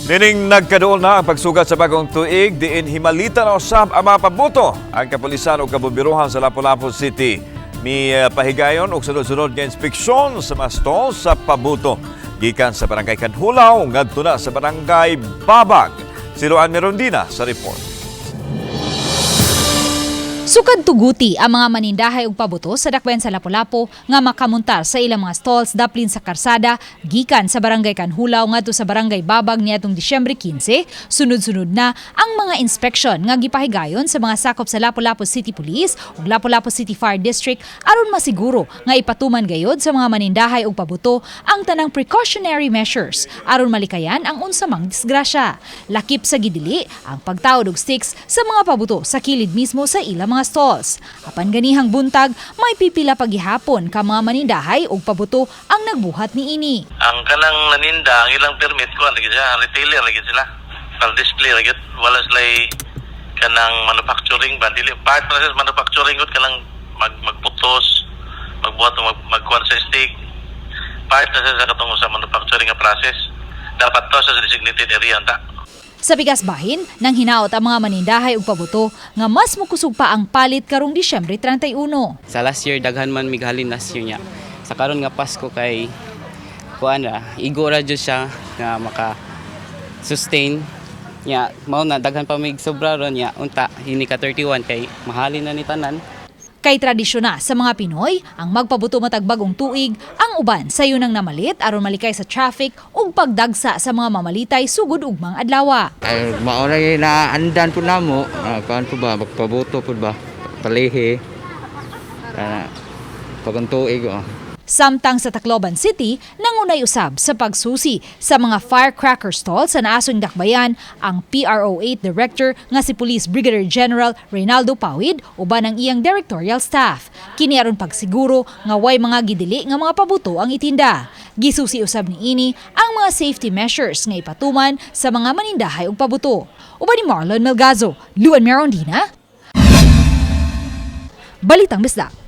Nining nagkaduol na ang pagsugat sa bagong tuig, diin himalita na usab ang mga pabuto. Ang kapulisan o kabomberohan sa Lapu-Lapu City mi pahigayon og sunod-sunod nga inspeksyon sa mga stall sa pabuto. Gikan sa Barangay Canjulao ngadto na sa Barangay Babag. Si Luan Merondina sa report. Sukad tuguti ang mga manindahay og pabuto sa dakbayan sa Lapu-Lapu nga makamuntar sa ilang mga stalls daplin sa karsada gikan sa Barangay Canjulao ngadto sa Barangay Babag niadtong Disyembre 15. Sunod-sunod na ang mga inspection nga gipahigayon sa mga sakop sa Lapu-Lapu City Police ug Lapu-Lapu City Fire District aron masiguro nga ipatuman gayod sa mga manindahay og pabuto ang tanang precautionary measures aron malikayan ang unsa mang disgrasya. Lakip sa gidili ang pagtaod og sticks sa mga pabuto sa kilid mismo sa ilang mga stalls. Apan ganihang buntag, may pipila pagihapon ka mga manindahay og pabuto ang nagbuhat niini. Ang kanang naninda, ang ilang permit ko, lagi siya, retailer lagi sila. Pal display lagi, wala sila kanang manufacturing ba dili part na sila sa manufacturing gud, kanang magputos, magbuhat magkuan sa stick. Part na sila sa katong sa manufacturing nga process. Dapat to sa designated area ta. Sa pikas bahin, nang hinaot ang mga manindahay og pabuto nga mas mukusog pa ang palit karong Disyembre 31. Sa last year, daghan man mighalin last year niya. Sa karon nga Pasko kay kuan ra, igo ra jud siya nga maka sustain nya. Mao na daghan pa mig sobra ron nya. Unta hini ka 31 kay mahalin na ni tanan. Kay tradisyon na sa mga Pinoy ang magpabuto matag bagong tuig, ang uban sayo nang namalit aron malikay sa traffic ug pagdagsa sa mga mamalitay sugod ugmang adlaw. Ay, mao na gyud na andan po namo. Ah, kuan po ba, magpabuto po ba, palihi. Kana pagong tuig oh. Samtang sa Tacloban City, nangunay usab sa pagsusi sa mga firecracker stalls sa naasong dakbayan ang PRO 8 Director nga si Police Brigadier General Reynaldo Pawid uban ang iyang directorial staff. Kini aron pagsiguro nga way mga gidili nga mga pabuto ang itinda. Gisusi usab niini ang mga safety measures nga ipatuman sa mga manindahay og pabuto. Uban ni Marlon Melgazo, Luan Merondina, Balitang Bisdak.